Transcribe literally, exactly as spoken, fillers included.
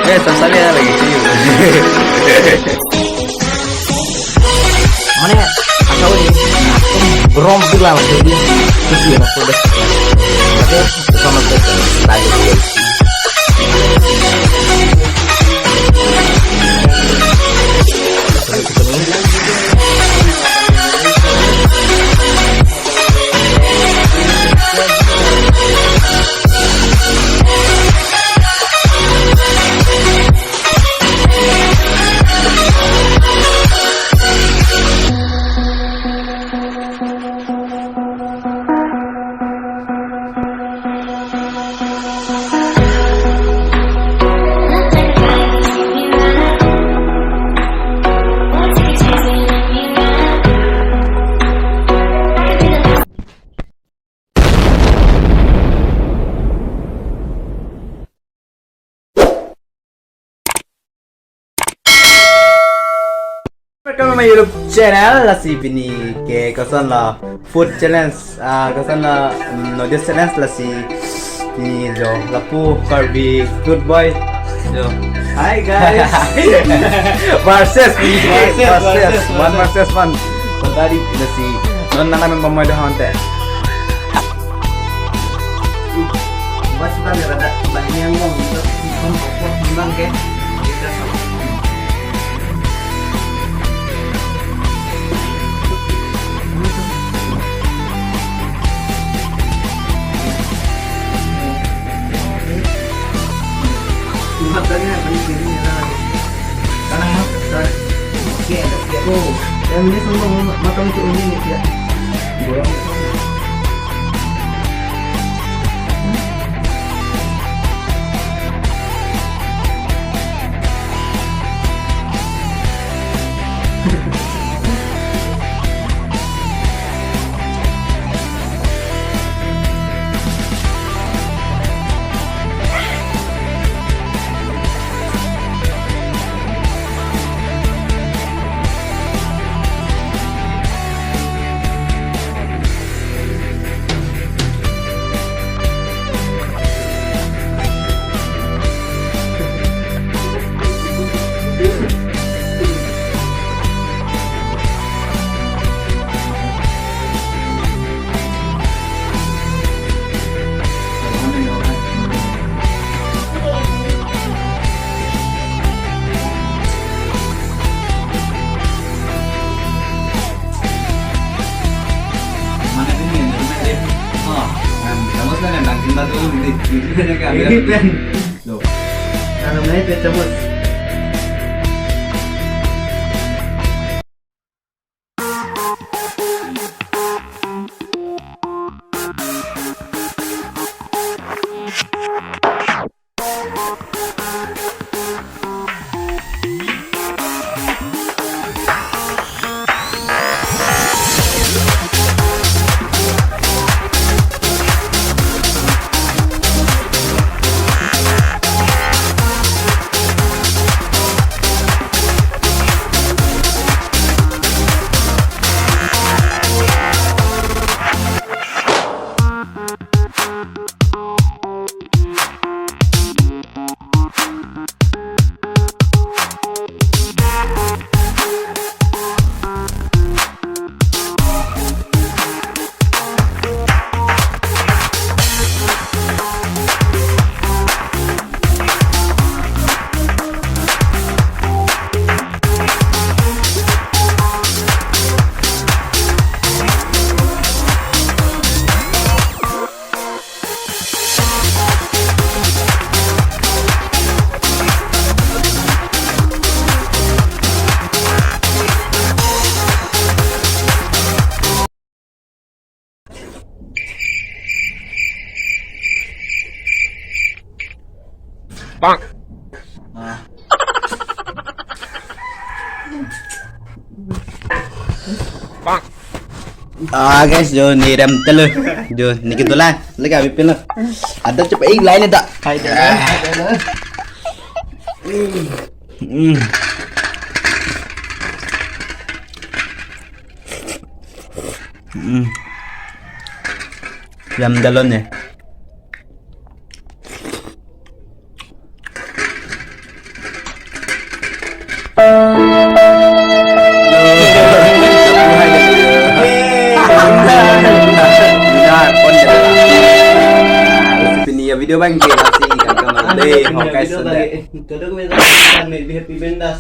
Eh, samsami ada lagi. Mane, asal ini. Berom pulang jadi. Itu ya, udah. Oke, sama kita. Tadi. Welcome to my YouTube channel. Lasi pini ke kosonlo food challenge, ah, kosonlo, mm, noodles challenge lasi pini jo lapu Karbi good boy. Jo. Hi guys. Versus pini ke, versus, versus, versus, one versus one. Kontari lasi non nana memang mau dah hantar. Buat sudah ya, rada banyak yang ngomong, ngomong, ngomong, ke. Cuma tadi yang paling sini ya, lah. Tanah, Mas. Sorry. Oke, oke. Oh, yang ini semua matang itu ini nih, ya. Bolong. Mana ini, ini, ini. Oh, em, kamu sekarang yang bilang cinta dulu, ini, ini, ini, ini, ini, ini. Loh. Kalau naik ke cabut. Bang. Ah. Bang. Ah, guys, jo, ne rem telo. Jo, ne ketulah. Lagi habis pin lo. Ada cepat, eh, lain ada. Hai, ada. Hmm. Hmm. Rem dalon ya. Bang ke lasi kan kamal de, ho kai sudah. Kedok beda kan, happy birthday.